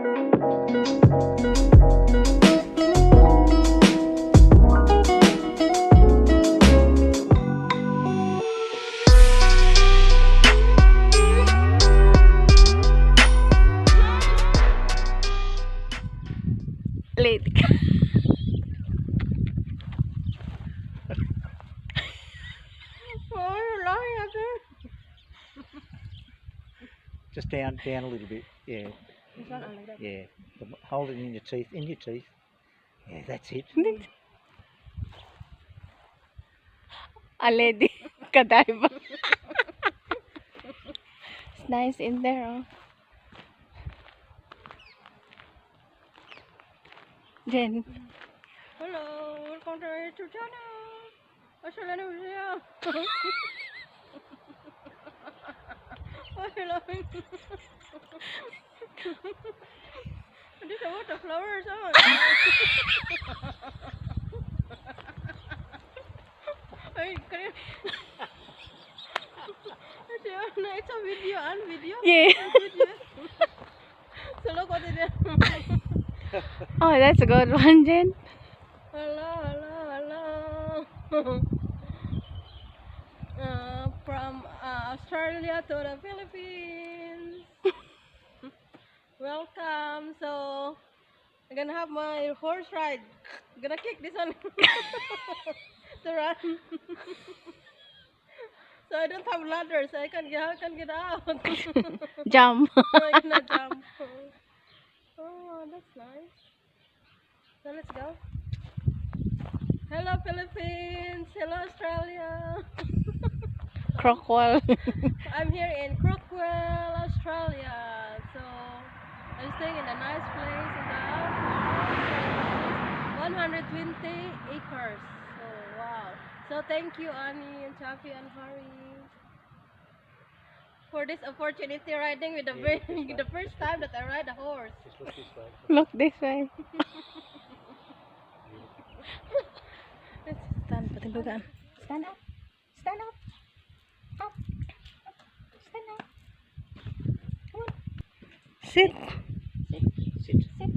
Late ka. Oh, you're lying at me. Just down, down a little bit. Yeah, This one, like that. Yeah. Hold it in your teeth, in your teeth. Yeah, that's it. A lady. Kadiba. It's nice in there, oh. Jen. Hello, welcome to our YouTube channel. Asala. Why are you laughing? This is what the flowers are. Ay, kaya. It's a video and video. Yeah. Video. So look what it is. Oh, that's a good one, Jen. Hello, hello, hello. From Australia to the Philippines. Welcome. So I'm gonna have my horse ride. I'm gonna kick this one to run. So I don't have ladder, so I can get out. Jump. I cannot jump. Oh, that's nice. So let's go. Hello, Philippines. Hello, Australia. Crockwell. I'm here in Crookwell, Australia. So I'm staying in a nice place in the farm. So 120 acres. So wow. So thank you, Annie and Chaffee and Harry, for this opportunity riding with the Yeah, look this way. The first time that I ride a horse. Just look this way. Look this way. Stand, patindugan. Stand up. Stand up. Up. Stand up. Come on. Sit. Sit. Sit. Sit.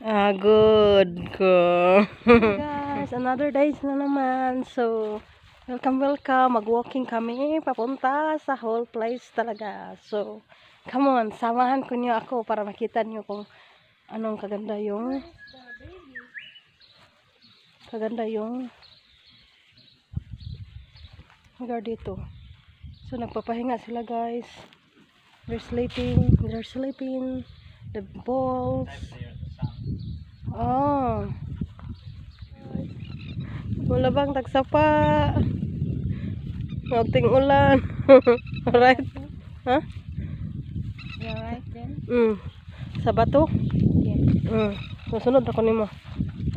Ah, good girl. Guys, another days na naman. So, welcome, welcome. Mag-walking kami papunta sa whole place talaga. So, come on, samahan ko niyo ako para makita niyo kung anong kaganda yung lugar dito. So, nagpapahinga sila, guys. They're sleeping. They're sleeping. The balls. Over there at the sun. Oh. Wala bang tagsapa? Magting ulan. Right? Huh? You're right, Jen. Sa bato? Yeah. Susunod ako nimo.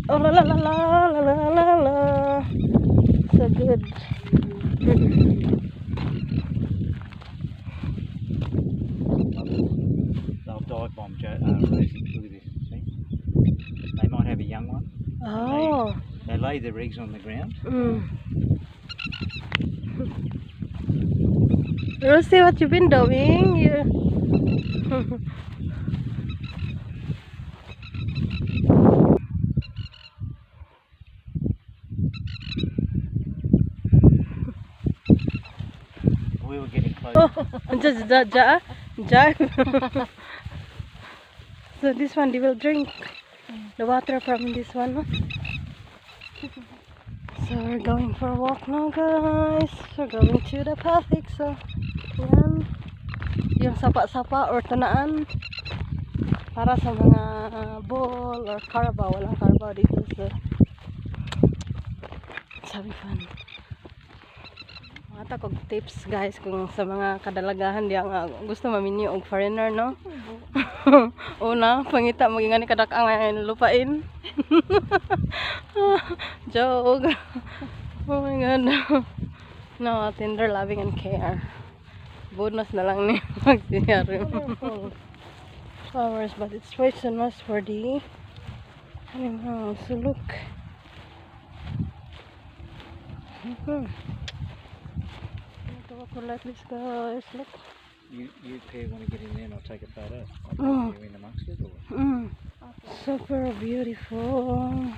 Oh la la la la la la la la. So good. They'll dive bomb Rosie. Look at this. See? They might have a young one. Oh. They lay their eggs on the ground. Rosie, what you been doing? You. We were getting close. Just ja ja ja. So this one they will drink the water from this one, huh? So we're going for a walk now, guys. We're going to the paddock. So yan yung sapa-sapa or tunaan para sa mga bull or carabao. Walang carabao dito, so sabi fun. Mga og tips, guys, kung sa mga kadalagahan diya nga gusto maminyo og foreigner, no? Una, pangita mo ngani kadak ang lupain. Joke. Oh my God. No, tender loving and care. Bonus na lang ni magsiyari. Flowers, but it's poisonous for the animals. So look. Ito ako like this, guys. Look. You pair want to get in there and I'll take a photo? I'll put you in amongst it, or Super beautiful.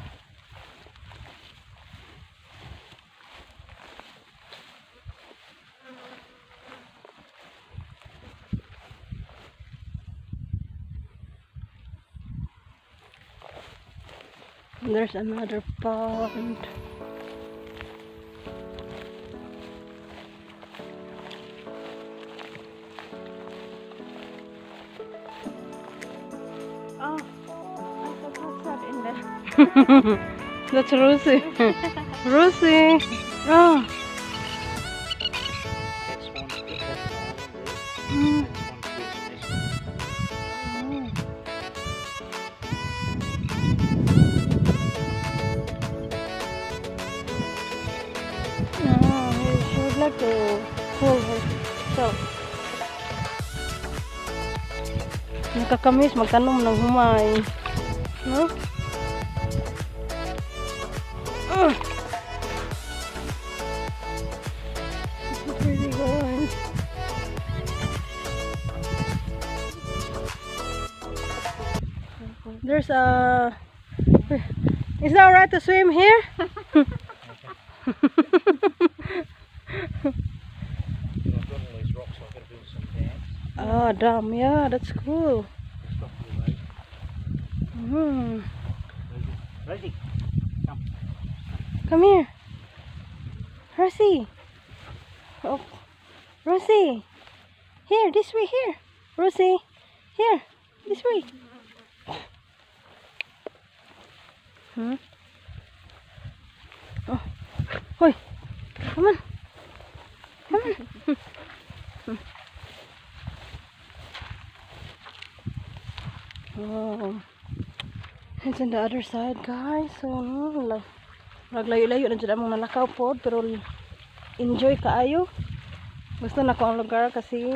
There's another pond. Oh, I thought what's that in there? That's Rosie. Rosie. Oh. That's Swan Spit, that's an island there. That's Swan Spit and this one. Oh, she would like to pull herself. Nakakamiss magtanom ng humay. No? Ah! So pretty, guys. There's a... Is that alright to swim here? But I've got all these rocks, I've got to build some dams. Ah, dam. Yeah, that's cool. Stop the erosion. Rosie. Rosie, come. Come here. Rosie. Oh, Rosie. Here, this way, here. Rosie. Here, this way. Oh. Hoy. Come on. Come on. Oh. It's on the other side, guys. So, no, naglayo-layo na dyan among nalakaw pod, pero enjoy kaayo. Gusto na ko ang lugar kasi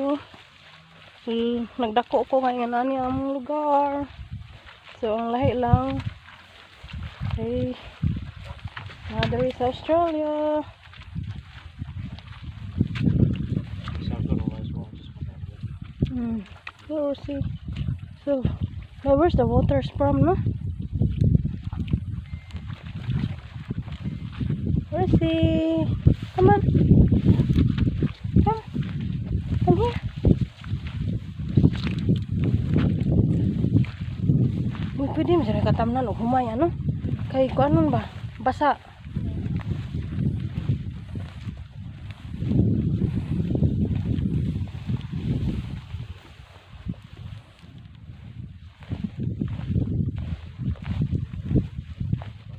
nagdako ko nga nga nani ang among lugar. So, ang lahi lang. Okay. There is Australia. So I've got all those rocks. Just want to have a look. So, see. So, now where's the waters from, no? Rosie, come on. Come. Come here. Uy, pwede mo sila katamnan og humay, ano? Kay kuanon ba? Basa. I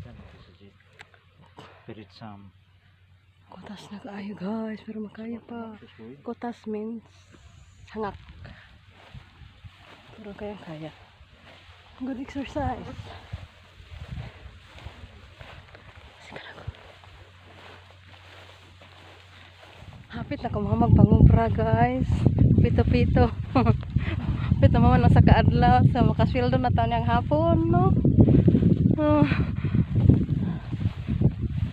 don't think this is it. But it's Kutas na kaayo, guys, pero makaya pa. Noxious weed. Kutas means hangak. Pero kaya kaya. Good exercise. Sige na ko. Hapit na ko magpangumpra, guys. Pito-pito. Pito man sa kaadlaw sa makasweldo na taon niyang hapon, no? Oh.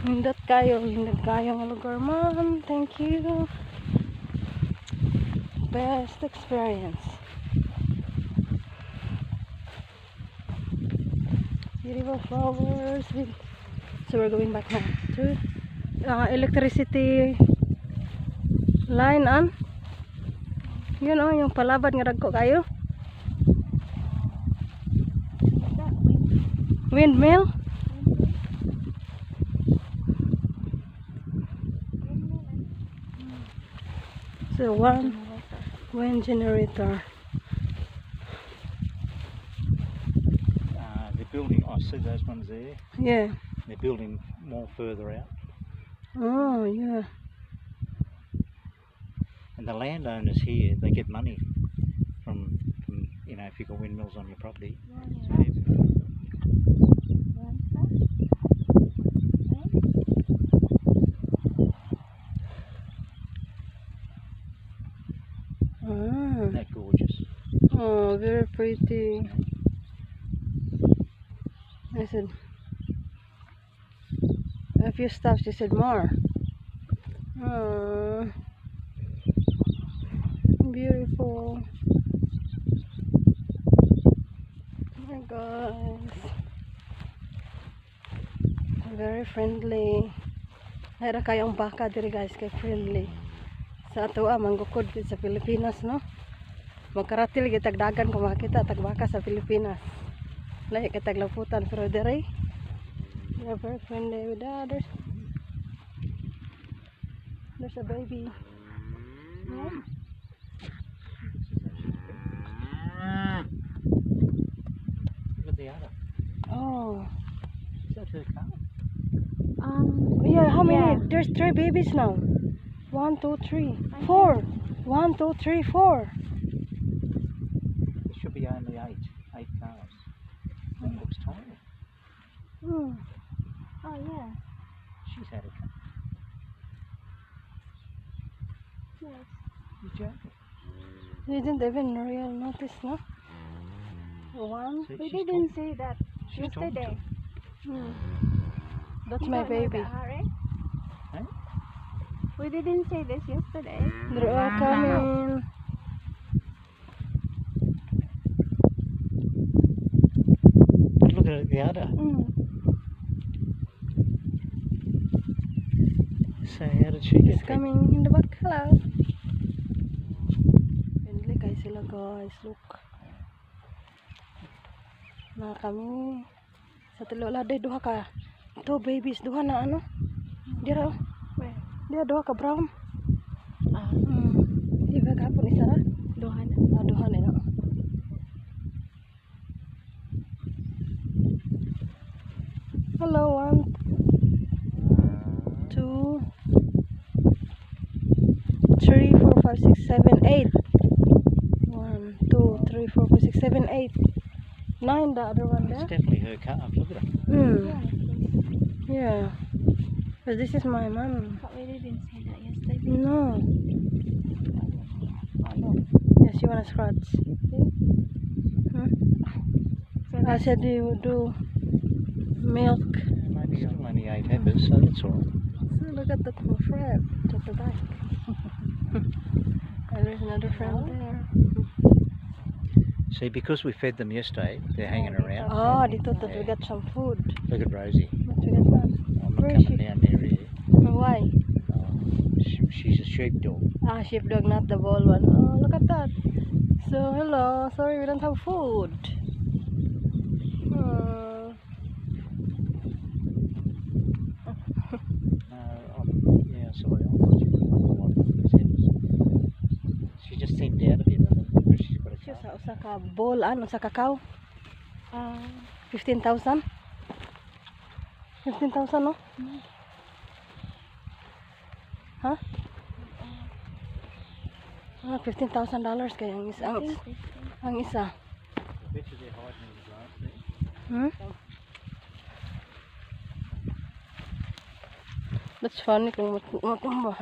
Nindot kayo nga lugar, man. Thank you. Best experience. Beautiful flowers. So we're going back now to electricity line an. Yun oh, yung palabad nga dagko kayo. That wind. Windmill. Windmill and So one generator. Wind generator. They're building. I see those ones there. They're building more further out. Oh, yeah. And the landowners here, they get money from if you've got windmills on your property. It's fair bit. One star. Right? Isn't that gorgeous? Oh, very pretty. I said, a few stops, she said more. Oh, Beautiful. Oh my guys. Very friendly. Naira kayong baka diri, guys, kay friendly. Sa ato ah, manggukod gid sa Pilipinas, no? Magkaratil gid tagdagan kung makita tag baka sa Pilipinas. Lahi kay taglaputan, pero diri they're very friendly with the others. There's a baby. Yeah. Look at the other. Oh. Is that her calf? Yeah, how many? Yeah. There's three babies now. One, two, three, four. One, two, three, four. There should be only eight calves. That looks tiny. Oh yeah. She's had a calf. Yes. You're joking. You didn't even real notice, no? One. See, We she's didn't see that she's talking to yesterday. it. That's You my don't know baby. that, Harry? Eh? We didn't say this yesterday. They're all coming. But look at the other. So how did she get It's pregnant? coming in the back. Hello. Friendly kay sila, guys. Look. Na kami sa tilola day duha ka. Two babies, duha na ano? Dira oh. Where? Dira duha ka brown. Ah, Di ba gahapon isa ra? Duha na. Ah, duha na no. Hello, one, two, three, four, five, six, seven, eight. One, two, three, four, five, six, seven, eight. Nine, the other one It's there. definitely her calf. Look at her. Yeah, it is. Yeah. But this is my mom. But we didn't say that yesterday. No. Oh no. Yes, you wanna scratch. Hmm? So I that's said you do milk. Yeah, maybe still only eight heifers, so that's all right. So look at that, my friend at the back. And there's another friend there. See, because we fed them yesterday, they're hanging around. Oh, they thought that we Yeah. got some food. Look at Rosie. But we got none. I'm not Where is coming she? Down near here. Why? Oh, she's a sheepdog. Ah, sheepdog, not the ball one. Oh, look at that. So, hello. Sorry, we don't have food. No, I'm, yeah, sorry, I thought you were one of these heifers. She just thinned out a bit, I think, because she's got a Siya calf. sa usa ka bull, ano, sa kakao. 15,000? 15,000, no? Huh? Ah, $15,000 kaya ang isa. Ang isa. I bet you they're hiding in the grass there. Hmm? That's funny kung matumba.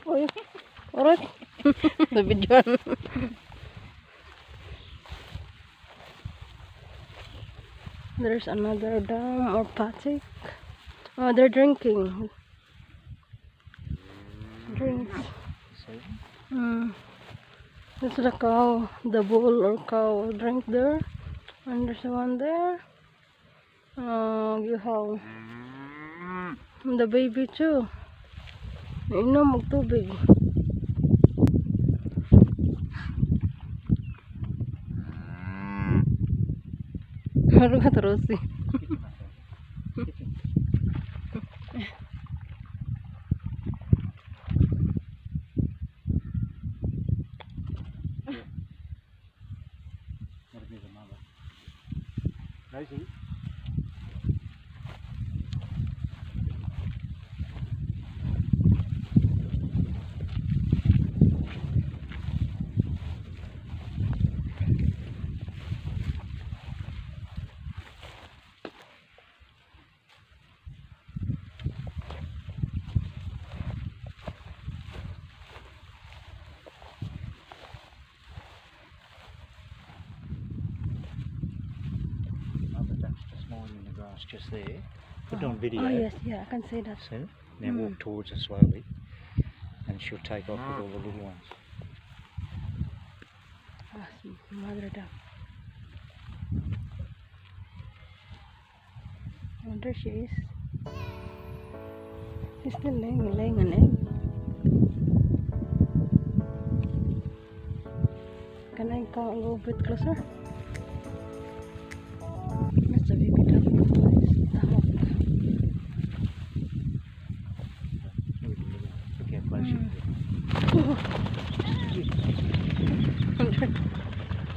Uy, alright. Nabidyoan. There's another dam or paddock. Oh, they're drinking. Drinks. See? That's the cow, the bull or cow drink there. And there's one there. Oh, gihaw. And the baby too. Inom og tubig. Look at Rosie. Get him. Get him. Yeah. That'll be the mother. Rosie. Mother duck's just lying in the grass just there. Put it on video. Oh yes, yeah, I can see that. See? Now walk towards her slowly. And she'll take off with all the little ones. Ah, mother duck. Oh, there she is. She's still laying an egg. Can I come a little bit closer? That's a baby duck, guys. The hawk. Look how close you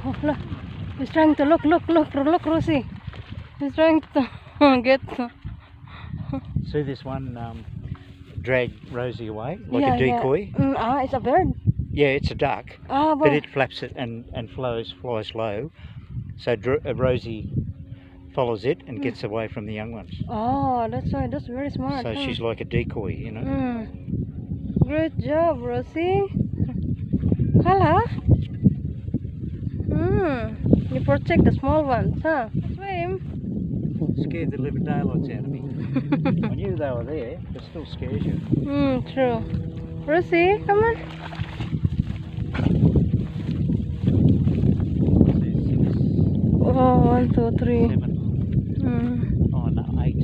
Oh, look. He's trying to look, look, look, look, Rosie. He's trying to get. See this one drag Rosie away like a decoy? Yeah. Ah, it's a bird. Yeah, it's a duck, Ah, but it flaps it and flies low. So Rosie follows it and gets away from the young ones. Oh, that's why. That's very smart. So Huh? she's like a decoy. Great job, Rosie. Hala. You protect the small ones, huh? Swim. Scared the living daylights out of me. I knew they were there, but still scares you. True. Rosie, come on. There's six, Oh, one, two, three. seven, oh no, eight.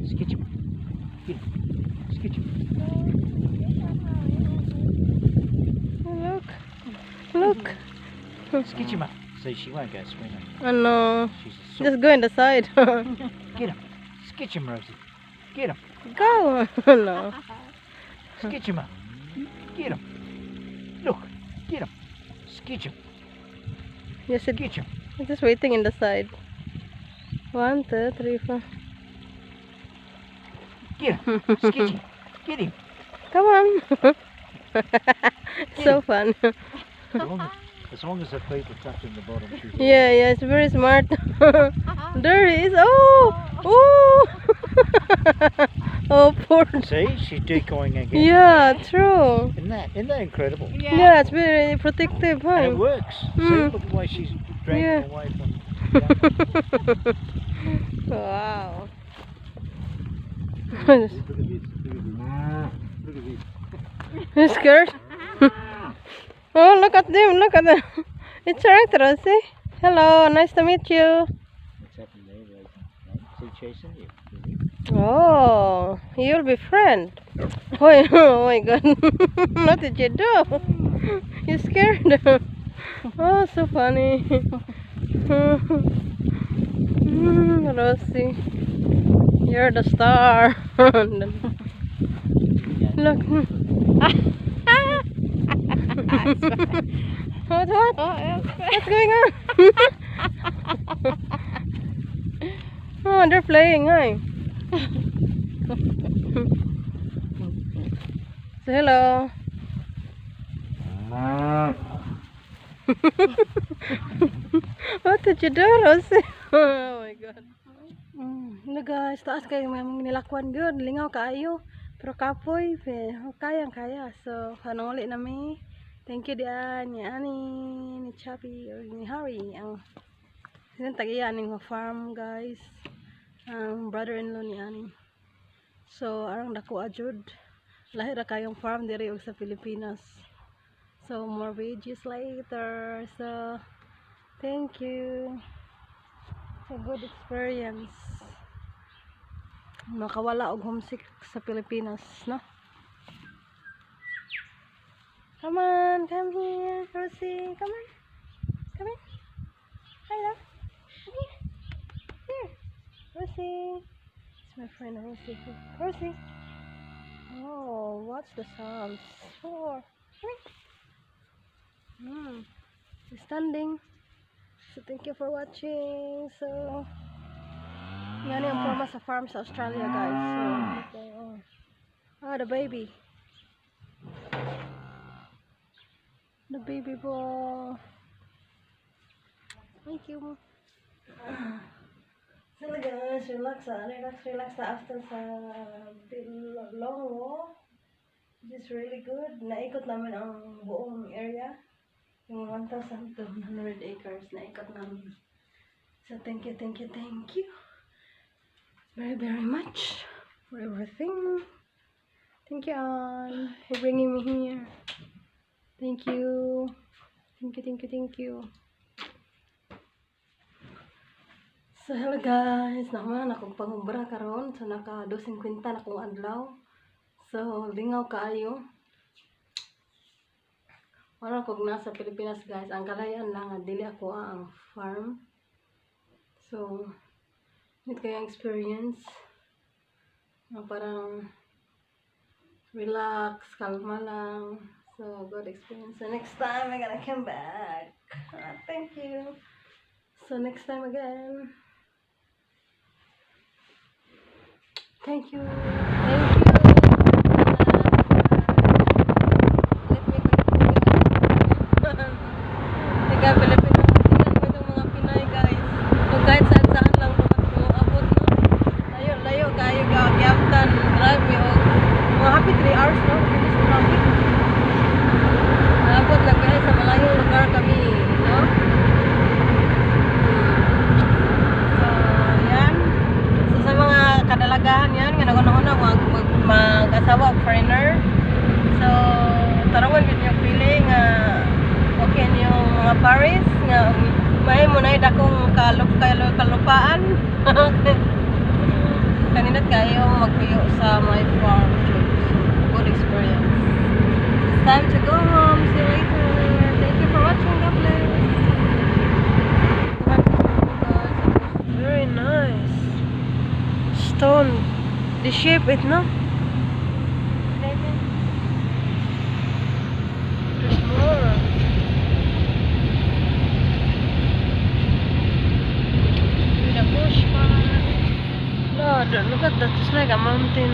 Skitch him. Get him. Skitch him. Look. Look. Skitch him up. See, she won't go swimming. I know. She's a sook. Just go in the side. Get him. Skitch him, Rosie. Get him. Go. No. Skitch him up. Get him. Look. Get him. Skitch him. Yes, it, Skitch him. Just waiting in the side. One, two, three, four. Get him. Skitch him. Get him. Come on. So fun. As long as her feet are touching the bottom, she's all Yeah, it's very smart. There he is. Oh, oh, oh, poor. See, she's decoying again. Yeah, true. Isn't that incredible? Yeah, it's very protective, And huh? it works. See, look at the way she's dragging away from the young ones. Wow. Look at this. Look at this. Look at this. You scared? Oh, look at them! Look at them! It's alright, Rosie. Hello, nice to meet you. What's happened there, Rosie? No? Is he chasing you? Is he? Oh, you'll be friend. Oh my God! What did you do? You scared him. Oh, so funny. Rosie, you're the star. Look. What? What? Oh, yeah. What's going on? Oh, they're playing, huh? Say hello. What did you do, Rosie? Oh my God. No guys, taas kayo may mga nilakwan gud, lingaw kaayo. Pero kapoy, pero kayang kaya. So, panuli nami. Thank you dian ni Ani, ni Chappy, or ni Harry. Ang silang tag-iya aning farm, guys. Ang brother-in-law ni Ani. So, arang dako jud. Lahi ra kayong farm diri og sa Pilipinas. So, more videos later. So, thank you. It's a good experience. Makawala og homesick sa Pilipinas, no? Come on, come here, Rosie. Come on. Come here. Hello. Come here. Here. Rosie. It's my friend Rosie. Rosie. Oh, what's the sound? Four. Come here. Standing. So, thank you for watching. So, yan yung forma sa farm sa Australia, guys. So, okay, oh. Ah, the baby. The baby boy. Thank you. So guys, relax ah. Relax, relax na after sa long walk. Which is really good. Naikot namin ang buong area. Yung 1,200 acres naikot namin. So thank you, thank you, thank you very, very much for everything. Thank you, Ann, for bringing me here. Thank you. Thank you, thank you, thank you. So, hello guys. Naman akong pangubra karon. So, naka 2.50 na akong adlaw. So, lingaw kaayo. Wala kog nasa Pilipinas, guys. Ang kalayan lang nga dili ako ang farm. So, nindot kaayo ang experience. Nga parang relax, kalma lang. So, good experience. So, next time, I'm gonna come back. Ah, thank you. So, next time again. Thank you. Thank you. Let me continue. Tiga Pilipino. Tingnan mo itong mga Pinay, guys. Kung kahit saan saan lang abot, no? Layo, layo, kayo ga giabtan. Drive mi og mga happy 3 hours, no? Finish traffic. Naabot nagbiyahe sa malayong lugar kami, no? So, yan. So, sa mga kadalagahan yan, nga nagunahuna mag-asawa og foreigner. So, tarangon gid yung pili nga okay niyong mga Paris nga may mo na dakong kalupaan. Kanina't kayo magpuyo sa my farm trip. So, good experience. It's time to go home. See you later. Thank you for watching. God bless. Very nice. Stone. The shape it, no? There's more. With a bush fire. Lord, look at that. It's like a mountain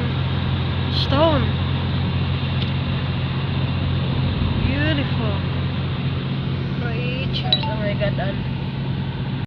stone. Beautiful. Creatures. Oh my God. And